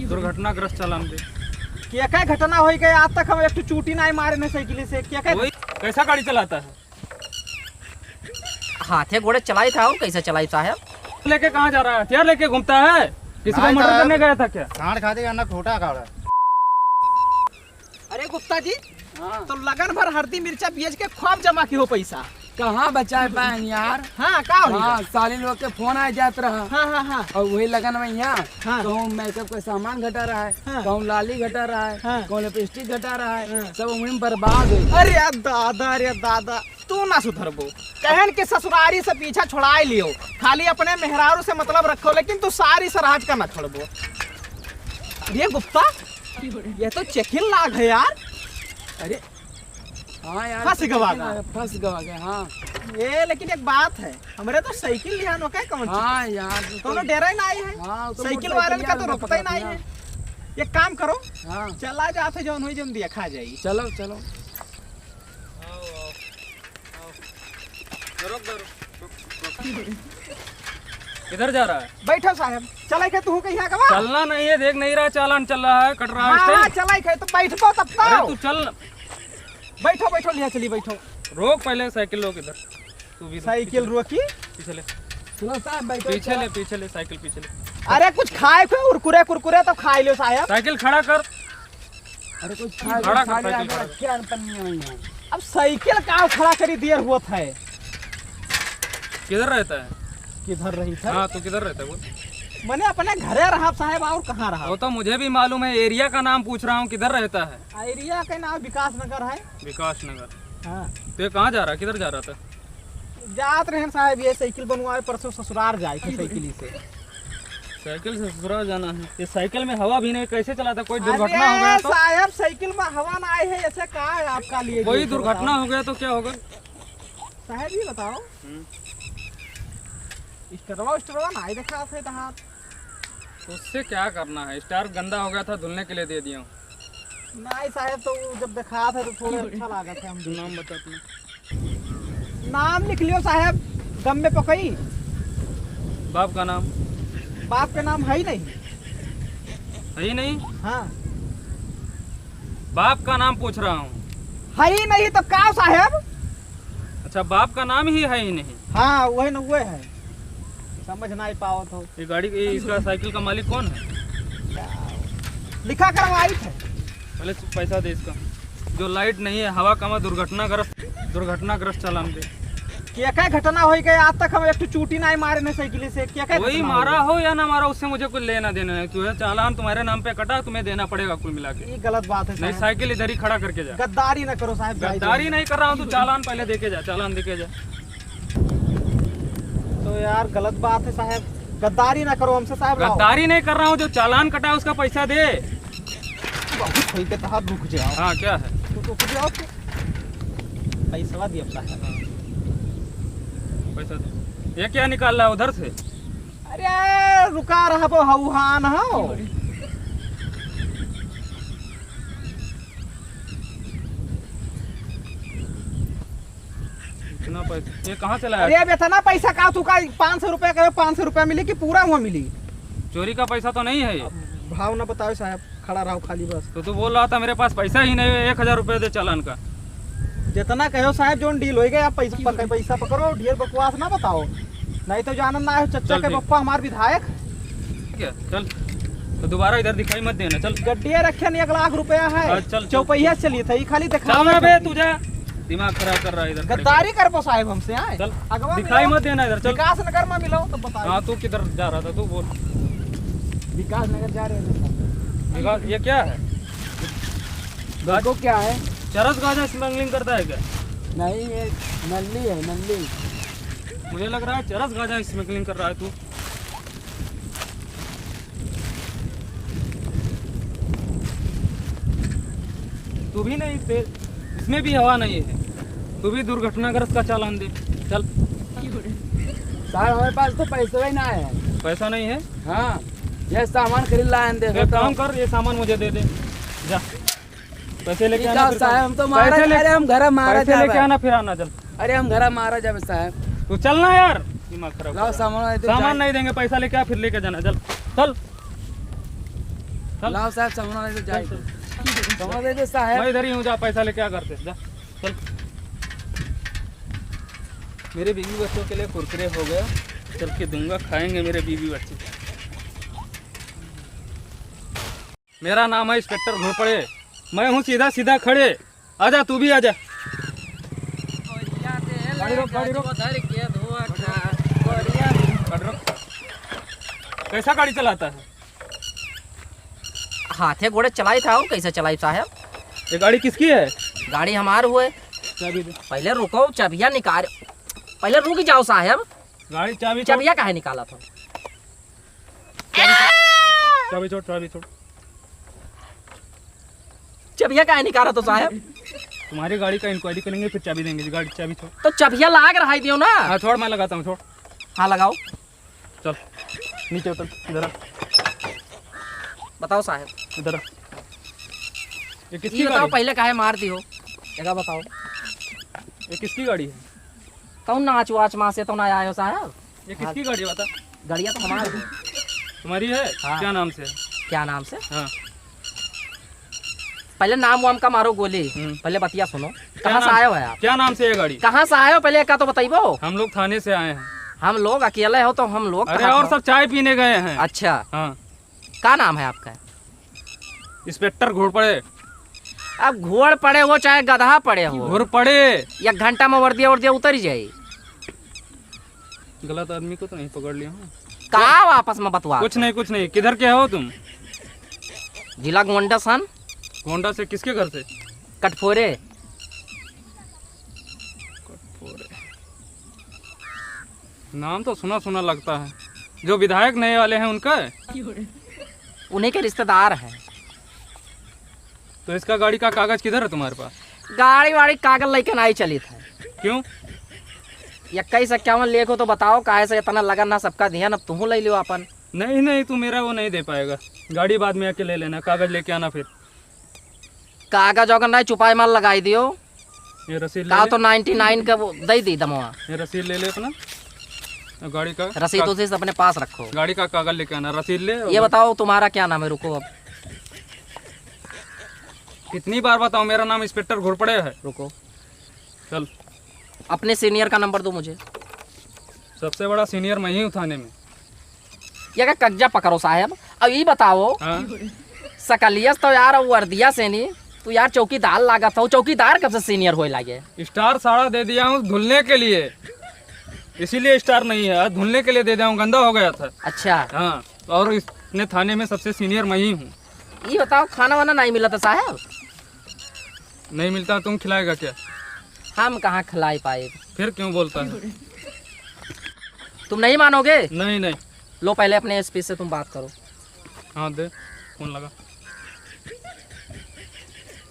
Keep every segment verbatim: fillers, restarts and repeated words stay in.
दुर्घटनाग्रस्त चालान दे। क्या क्या घटना होई गए आज तक, हम एक ठो चूटी नाहीं मारे न साइकिल से। क्या क्या वही, कैसा गाड़ी चलाता है? हाथे गोड़े चलाई था, और कैसे चलाई साहब? लेके कहाँ जा रहा है? हथियार लेके घूमता है? किसी को नाहीं मर्डर साहब। करने गया था क्या? सांड खा देगा ना, खोटा काढ़ा। अरे गुप्ता जी, हाँ। तो लगन भर हरदी मिर्चा बेच के खूब जमा किहो पैसा। कहाँ बचाए पाए यार? हाँ, का होई हाँ, बा? साली लोग के फोन आ जात रहा। हाँ, हाँ, हाँ। और वही लगन में यहाँ हाँ। कहूँ मेकअप का सामान घटा रहा है, हाँ। कहूँ लाली घटा रहा है, हाँ। कहूँ लिपस्टिक घटा रहा है, हाँ। सब वहीं बर्बाद हो गया। अरे दादा, अरे दादा, तू ना सुधरबो। कहन के ससुरारी से पीछा छुड़ाए लियो, खाली अपने मेहरारू से मतलब रखो, लेकिन तू सारी सराज का ना छोड़बो। ये गुप्ता, ये तो चेकिन लाग है यार। अरे हाँ यार, फंस गवा गा। फंस गवा गा, हाँ। ये लेकिन एक बात है, हमरे तो साइकिल लिहान हो क्या कौन चीज? हाँ यार, तो कोनो डेरा ही नाहीं है। हाँ, तो साइकिल वालन का तो रोकता ही नाहीं है। एक काम करो, हाँ। चला जात है, जौन होई जौन दिया खा जाई। चलो, चलो। आओ, आओ, आओ। रुक, रुक, रुक, रुक। किधर जा रहा है? बैठो साहब, चले के तू कहीं आगवा? चलना नहीं है, देख नहीं रहा चालान चल रहा है, कट रहा है हाँ, हाँ, स्टैंड। चले के तो बैठबो तब तो। अरे तू चल। बैठो, बैठो, लिया चली, बैठो। रोक पहले साइकिल, रोक इधर। तू भी रोक, साइकिल पीछे ले। रोकी? पीछे ले। चलो साहब, बैठो, पीछे चलो। ले, पीछे ले, साइकिल पीछे ले। अरे कुछ खाए को, कुरकुरे, कुरकुरे तो खाए लो साहब। साइकिल खड़ा कर। अरे कुछ खा खड़ा कर, खा लिया, साइकिल खड़ा कर। क्या अनपन नहीं है यहाँ। अब साइकिल का खड़ा करी, देर हुआ था। किधर रहता है? किधर रही था? हाँ, तू किधर रहता है बोल? मैंने अपने घरे रहा साहब, और कहाँ रहा? वो तो मुझे भी मालूम है, एरिया का नाम पूछ रहा हूँ, किधर रहता है? एरिया का नाम विकास नगर है। विकास नगर। हाँ। तो ये कहाँ जा रहा है, किधर जा रहा था? जात रहन साहब, ये साइकिल बनवाए, परसों ससुरार जाए के साइकिल से। साइकिल से ससुरार जाना है? ये साइकिल में हवा भी नहीं, कैसे चलाता? कोई अरे दुर्घटना हो गया तो? साहब, साइकिल में हवा ना आए है, ऐसे का है आपका लिए कोई जो दुर्घटना बताओ? हो गया तो क्या होगा? साहब, ये बताओ, हम्म। स्टरवा, स्टरवा ना आए देखा थे तहार। उससे क्या करना है? स्टार गंदा हो गया था, धुलने के लिए दे दिया हूँ। नहीं साहब, तो वो जब देखा था तो थोड़े अच्छा लागत है हम नाम बता अपना। नाम लिख लियो साहब, गम में पकई। बाप का नाम? बाप का नाम है ही नहीं। है ही नहीं? हाँ। बाप का नाम पूछ रहा हूँ। है ही नहीं तो का साहब? अच्छा, बाप का नाम ही है ही नहीं। हाँ, वही न, वही है। समझ नहीं पावत हो। ये गाड़ी, ये इसका साइकिल का मालिक कौन है? लिखा करवाई थे। पहले पैसा दे इसका। जो लाइट नहीं है, हवा कमा, दुर्घटनाग्रस्त, दुर्घटनाग्रस्त चालान दे। क्या क्या घटना हो गई आज तक, हम एक ठो चूटी नहीं मारे न साइकिल से। क्या क्या कोई घटना हो मारा गई? हो या ना मारा, उससे मुझे कोई लेना देना नहीं। तू है चालान तुम्हारे नाम पे कटा, तुम्हें देना पड़ेगा कुल मिला के। ये गलत बात है नहीं, साहब। साइकिल इधर ही खड़ा करके जा। गद्दारी ना करो साहब, जाए गद्दारी जाओ। नहीं कर रहा हूँ, तू चालान पहले देके जा, चालान देके जा। तो यार गलत बात है साहब, गद्दारी ना करो हमसे साहब, लाओ। गद्दारी नहीं कर रहा हूँ, जो चालान कटा है उसका पैसा दे। बहुत सही के तहत रुक जाओ। हाँ, क्या है? तू रुक जाओ तो। पैसा दिया साहब। पैसा दे। ये क्या निकाल रहा है उधर से? अरे रुका रहा वो हौहान हो। इतना पैसा ये कहाँ से लाया? अरे अब इतना पैसा का तू का पाँच सौ रुपया का, पाँच सौ रुपया मिली कि पूरा हुआ मिली? चोरी का पैसा तो नहीं है ये? अब भाव ना बताओ साहब, खड़ा रहो खाली बस। तो तू बोल रहा था मेरे पास पैसा ही नहीं है, एक हजार रुपया दे चालान का। जितना कहो साहब, जोन डील होई गए, आप पैसा पक-, पैसा पकड़ो, ढेर बकवास ना बताओ, नहीं तो जानन ना आयो चच्चा चल के ठीक। पप्पा हमार विधायक। ठीक है, चल। तो दोबारा इधर दिखाई मत देना, चल। गड्डिया रखे नहीं, एक लाख रुपया है। हाँ, चल, चल। चौपहिया से चलिए था, ये खाली दिखावा चल ना बे, करके। तू जा। दिमाग खराब कर रहा है इधर खड़े गद्दारी खड़े। करबो साहब हमसे, आए? चल। अगवा दिखाई मिलो। मत देना इधर, चल। विकास नगर में मिलो तो बताओ। हाँ, तू किधर जा रहा था, तू बोल। विकास नगर जा रहे हैं। विकास, ये क्या है? देखो क्या है? चरस गांजा स्मगलिंग करता है क्या? नहीं, ये नल्ली है, नल्ली। मुझे लग रहा है चरस गांजा स्मगलिंग कर रहा है तू। तू भी नहीं, ते-, इसमें भी हवा नहीं है। तू भी दुर्घटनाग्रस्त का चालान दे, चल। साहब, हमारे पास तो पैसा ही ना है। पैसा नहीं है? हाँ, ये सामान खरीद लाए हैं, देखो एक तो। काम कर, ये सामान मुझे दे दे, जा। पैसे लेके ये आना, का फिर साहब, काम। हम तो मारा पैसे ले-, अरे, हम घर मारा पैसे जावे। लेके आना, फिर आना, चल। अरे, हम घर मारा जावे साहब। तू चल ना यार, दिमाग खराब लाओ कर रहा है। सामान, सामान नहीं देंगे, पैसा लेके आ, फिर लेके जाना, चल, चल। चल। लाओ साहब, सामान लेके जाए। चल, चल। सामान दे दे साहब। मैं इधर ही हूँ, जा पैसा लेके आ घर से, जा। चल। मेरे बीवी बच्चों के लिए कुरकुरे हो गया, चल के दूंगा, खाएंगे मेरे बीवी बच्चे। मेरा नाम है इंस्पेक्टर घोरपड़े, मैं हूँ सीधा सीधा खड़े। आजा, तू भी आजा। गाड़ी रोक, गाड़ी रोक। गाड़ी रोक। कैसा गाड़ी चलाता है? हाथे गोड़े चलाई था, कैसे चलाई साहब? ये गाड़ी किसकी है? गाड़ी हमार हुए। चाबी दे। पहले रुको, चाबिया निकाल। पहले रुक जाओ साहब। गाड़ी चाबी छोड़। चाबिया काहे निकाला था? चाबी छोड़, चाबी छोड़, चाबी छोड़। चाबिया काहे निकाला तो साहब? तुम्हारी गाड़ी का इंक्वायरी करेंगे, फिर चाबी देंगे। गाड़ी चाबी छोड़। तो चाबिया लाग रहा है, दियो ना। हाँ, छोड़, मैं लगाता हूँ, छोड़। हाँ, लगाओ। चल, नीचे उतर, इधर आ। बताओ साहब। इधर आ। ये किसकी ये बताओ, गाड़ी है? पहले काहे मार दी हो? जगह बताओ। ये किसकी गाड़ी है? कौन नाच वाच माँ से तो ना आयो साहब? ये किसकी गाड़ी है, बता? गाड़िया तो हमारी है। तुम्हारी है? हाँ। क्या नाम से? क्या नाम से? हाँ। पहले नाम वाम का मारो गोली, हम्म। पहले बतिया सुनो। क्या कहाँ से नाम, आए हो आप? क्या नाम से है गाड़ी? कहाँ से आए हो, पहले का तो बताइबो। हम लोग थाने से आए हैं। हम लोग अकेले हो तो हम लोग अरे, कहाँ और से? सब चाय पीने गए हैं। अच्छा। हाँ। का नाम है आपका? इंस्पेक्टर घोड़पड़े। अब घोड़ पड़े हो चाहे गधा पड़े हो। घोड़पड़े। एक घंटा में वर्दिया वर्दिया उतर ही जाई। गलत आदमी को तो नहीं पकड़ लिया हूँ? का वापस में बतवा? कुछ नहीं, कुछ नहीं। किधर के हो तुम? जिला गोंडा सन। गोंडा से किसके घर से? कटफोरे। कटफोरे। नाम तो सुना सुना लगता है। जो विधायक नए वाले हैं उनका? उन्हीं के रिश्तेदार हैं। तो इसका गाड़ी का कागज किधर है तुम्हारे पास? गाड़ी वाड़ी कागज लेके नहीं चली था। क्यों? इक्कीस इक्यावन लेखो तो बताओ, काहे से इतना लगन ना सबका ध्यान, अब तुहू ले लियो अपन। नहीं, नहीं, तू मेरा वो नहीं दे पाएगा। गाड़ी बाद में आके ले लेना, कागज लेके आना फिर। कागज अगर नहीं, चुपाई माल लगाई दियो। ये रसीद ले का ले। तो नाइंटी नाइन का वो दे दी दमवा। ये रसीद ले ले अपना। गाड़ी का रसीद का-, उसीद अपने पास रखो। गाड़ी का कागज लेके आना, रसीद ले। ये बताओ तुम्हारा क्या नाम है? रुको अब। कितनी बार बताऊं, मेरा नाम इंस्पेक्टर घोरपड़े है। रुको। चल। अपने सीनियर का नंबर दो मुझे। सबसे बड़ा सीनियर मैं ही हूँ थाने में। ये का कब्जा पकड़ो साहब। अब ई बताओ, हाँ? सकलियस तो यार वर्दिया से नहीं, तू यार चौकीदार लागत हो। चौकीदार कब से सीनियर होए लागे? स्टार साड़ा दे दिया हूँ धुलने के लिए, इसीलिए स्टार नहीं है। आज धुलने के लिए दे दिया हूँ, गंदा हो गया था। अच्छा। हाँ, और इसने थाने में सबसे सीनियर मैं ही हूँ। ई बताओ, खाना वाना नहीं मिला था साहब? नहीं मिलता, तुम खिलाएगा क्या? हम कहाँ खिलाई पाए? फिर क्यों बोलता है? तुम नहीं मानोगे? नहीं, नहीं। लो, पहले अपने एसपी से तुम बात करो। हाँ, दे, फोन लगा।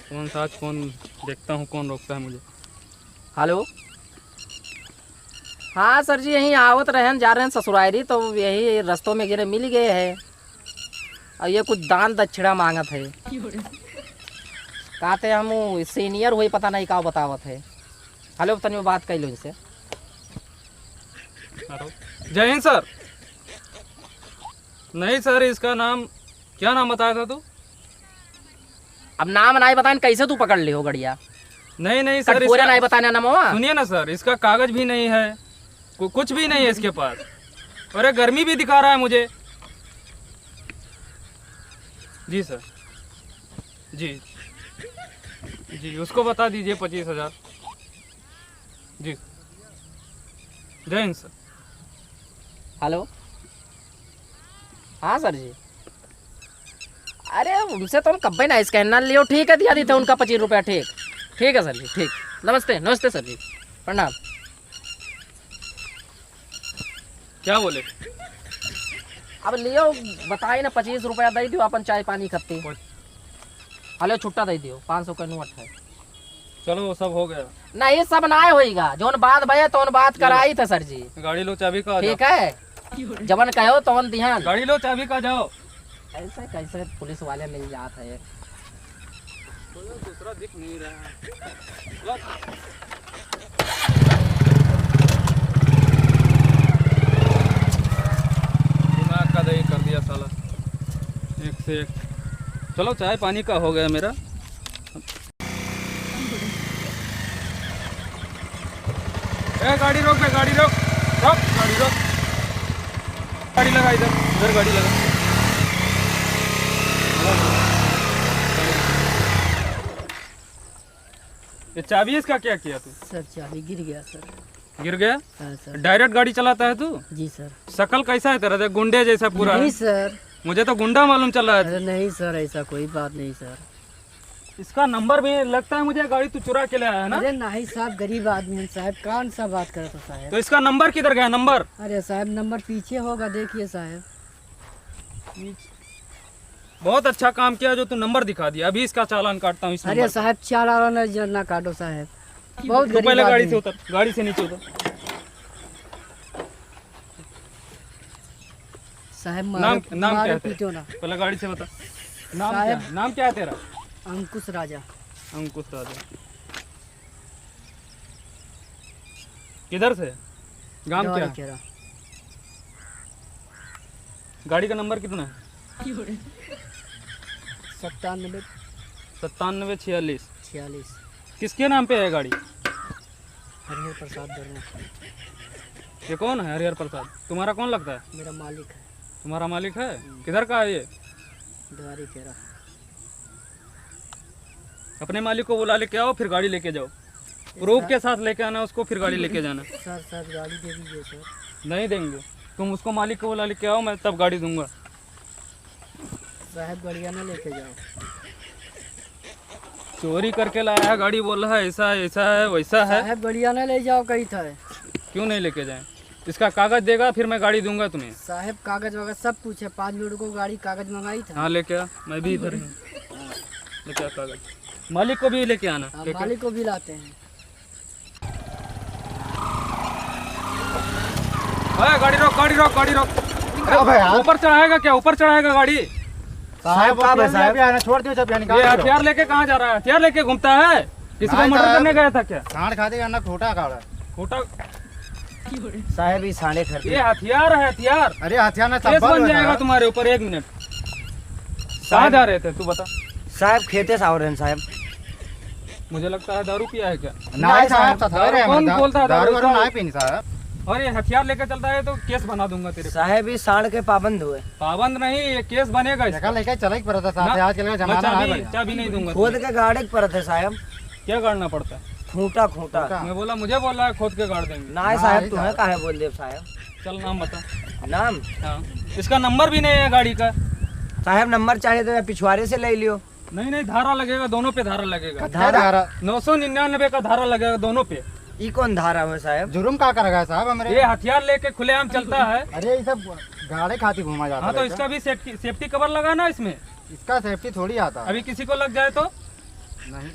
कौन सा आज फोन, देखता हूँ कौन रोकता है मुझे। हेलो। हाँ सर जी, यहीं आवत रहन, जा रहन ससुरारी, तो यही रस्तों में गिरे मिल गए हैं। और ये कुछ दान दक्षिणा मांगत है। कहते हम उ सीनियर हुई, पता नहीं का बतावत है। हेलो, तनी बात कर लो इनसे। हेलो, जय हिंद सर। नहीं सर, इसका नाम, क्या नाम बताया था तू? अब नाम नहीं बताएन, कैसे तू पकड़ लियो गड़िया? नहीं, नहीं सर, कटफोरे इसका नहीं बताना नमवा। सुनिए ना सर, इसका कागज भी नहीं है, कु-, कुछ भी नहीं है इसके पास। अरे, गर्मी भी दिखा रहा है मुझे। जी सर, जी, जी, उसको बता दीजिए पच्चीस हजार। जी, जय हिंद सर। हेलो, हाँ सर जी। अरे, उनसे तो हम कब्बे ना इसके ना लियो, ठीक है, दिया देते उनका पच्चीस रुपया, ठीक, ठीक है सर जी, ठीक। नमस्ते, नमस्ते सर जी, प्रणाम। क्या बोले? अब लियो, बताई ना, पच्चीस रुपया दे दियो, अपन चाय पानी खपती। हेलो, छुट्टा दे दियो, पाँच सौ का नोट है। चलो, वो सब हो गया। नहीं, सब ना होइगा, जौन बात भये तौन बात कराई था सर जी। गाड़ी लो, चाबी का, ठीक है, जवन कहो तौन दिहन। गाड़ी लो, चाबी का, जाओ। ऐसे कैसे पुलिस वाले मिल जात है? कोई दूसरा दिख नहीं रहा है। दिमाग का दही कर दिया साला, एक से एक। चलो, चाय पानी का हो गया मेरा। ए, गाड़ी रोक बे, गाड़ी रोक, रोक, गाड़ी रोक। गाड़ी लगा इधर, इधर गाड़ी लगा। ये चाबी इसका क्या किया तू? सर, चाबी गिर गया सर। गिर गया? हाँ सर। Direct गाड़ी चलाता है तू? जी सर। शकल कैसा है तेरा? देख, गुंडे जैसा पूरा है। नहीं सर। मुझे तो गुंडा मालूम चल रहा है। अरे नहीं सर, ऐसा कोई बात नहीं सर। इसका नंबर भी लगता है मुझे, गाड़ी तू चुरा के ले आया है ना? अरे नहीं साहब, गरीब आदमी है साहब, कौन सा बात करत हो साहब? तो इसका नंबर किधर गया, नंबर? अरे साहब, नंबर पीछे होगा, देखिए साहब। पीछे। बहुत अच्छा काम किया जो तू नंबर दिखा दिया। अभी इसका चालान काटता हूँ इस अरे नंबर का। साहब, चालान न, न काटो साहब, बहुत तू गरीब पहले गाड़ी आदमी से है। उतर, गाड़ी से नीचे उतर। साहब, नाम, मारो, नाम मारो क्या है तेरा? पीटो ना। पहले गाड़ी से बता। नाम क्या साहब। है? नाम क्या है तेरा? अंकुश राजा। अंकुश राजा। किधर से? गांव क्या? दवारी केरा। गाड़ी का नंबर कितना है? सत्तानबे। सत्तानबे छियालीस। छियालीस। किसके नाम पे है गाड़ी? हरिहर प्रसाद वर्मा। ये कौन है हरिहर प्रसाद? तुम्हारा कौन लगता है? मेरा मालिक है। तुम्हारा मालिक है? हम्म। किधर का है ये? दवारी केरा। अपने मालिक को बुला लेके आओ, फिर गाड़ी लेके जाओ। प्रूफ के साथ लेके आना उसको, फिर गाड़ी लेके जाना। सर, सर, गाड़ी दे दीजिए सर। नहीं देंगे। तुम उसको मालिक को बुला लेके आओ, मैं तब गाड़ी दूंगा। साहब, गड़िया ना लेके जाओ। चोरी करके लाया है गाड़ी, बोल रहा है ऐसा है, ऐसा है, वैसा है। साहब, गड़िया ना ले जाओ, कही था। क्यों नहीं लेके जाए? इसका कागज देगा, फिर मैं गाड़ी दूंगा तुम्हें। साहब, कागज वागज सब कुछ है। पाँच मिनट को गाड़ी कागज मंगाई था। हाँ, लेके आ, मैं भी इधर ही हूँ। लेके आ कागज, मालिक को भी लेके आना। हाँ, लेके आ। मालिक को भी लाते हैं। ए, गाड़ी रोक, गाड़ी रोक, गाड़ी रोक। अबे यार। ऊपर चढ़ाएगा क्या? ऊपर चढ़ाएगा गाड़ी? साहब, साहब, कहाँ है अभी साहब? अभी आना, छोड़ दियो, जब यहाँ ये निकाल दो। हथियार लेके कहाँ जा रहा है? हथियार लेके घूमता है? किसी का नहीं murder साहब। करने गया था क्या? सांड खा देगा ना, खोटा काढ़ा। खोटा? साहब, ये सांडे खरीदे। ये हथियार है, हथियार। अरे, हथियार ना, केस चप्पल बन है जाएगा साहब। तुम्हारे ऊपर, एक मिनट। कहाँ साहब। जा रहे थे, तू बता। साहब, खेते से आ रहे हैं, साहब। मुझे लगता है दारू पिया है क्या? नहीं, नहीं, साहब, साहब। सताए रहे हैं, दारू कौन दा-, बोलता है दारू दारू वारू का? नहीं पीनी, साहब। और ये हथियार लेकर चलता है तो केस बना दूंगा तेरे पे। साहब, ये सांड के पाबंद हुए। पाबंद नहीं, ये केस बनेगा इसका। देखा, लेके चले के पड़ता, साहब, ना, आजकल का मैं जमाना चाबी, है भाई। चाबी नहीं दूंगा खोद तुझे। के गाड़े के पड़त है, साहब। क्या गाड़ना पड़ता है? खूंटा, खूंटा। खूंटा। मैं बोला, मुझे बोला है, खोद के गाड़ देंगे। ना, ना, साहब, नहीं, तुम्हें साहब। काहे बोल देब, साहब? चल, नाम बता। नाम? हाँ। इसका नंबर भी नहीं है गाड़ी का। साहब, नंबर चाहिए तो या पिछवाड़े से ले लियो। नहीं, नहीं, धारा लगेगा, दोनों पे धारा लगेगा। कत्था धारा? धारा? नौ सौ निन्यानवे का धारा लगेगा दोनों पे। ई कौन धारा है, साहब? जुर्म का कर गया, साहब, हमरे? ये हथियार लेके खुलेआम चलता है। अरे, ये सब गाड़े खातिर घूमा जाता हाँ, तो है इसका क्या? भी safety, safety cover लगा ना इसमें। इसका safety थोड़ी आता है। अभी किसी को लग जाए तो? नहीं।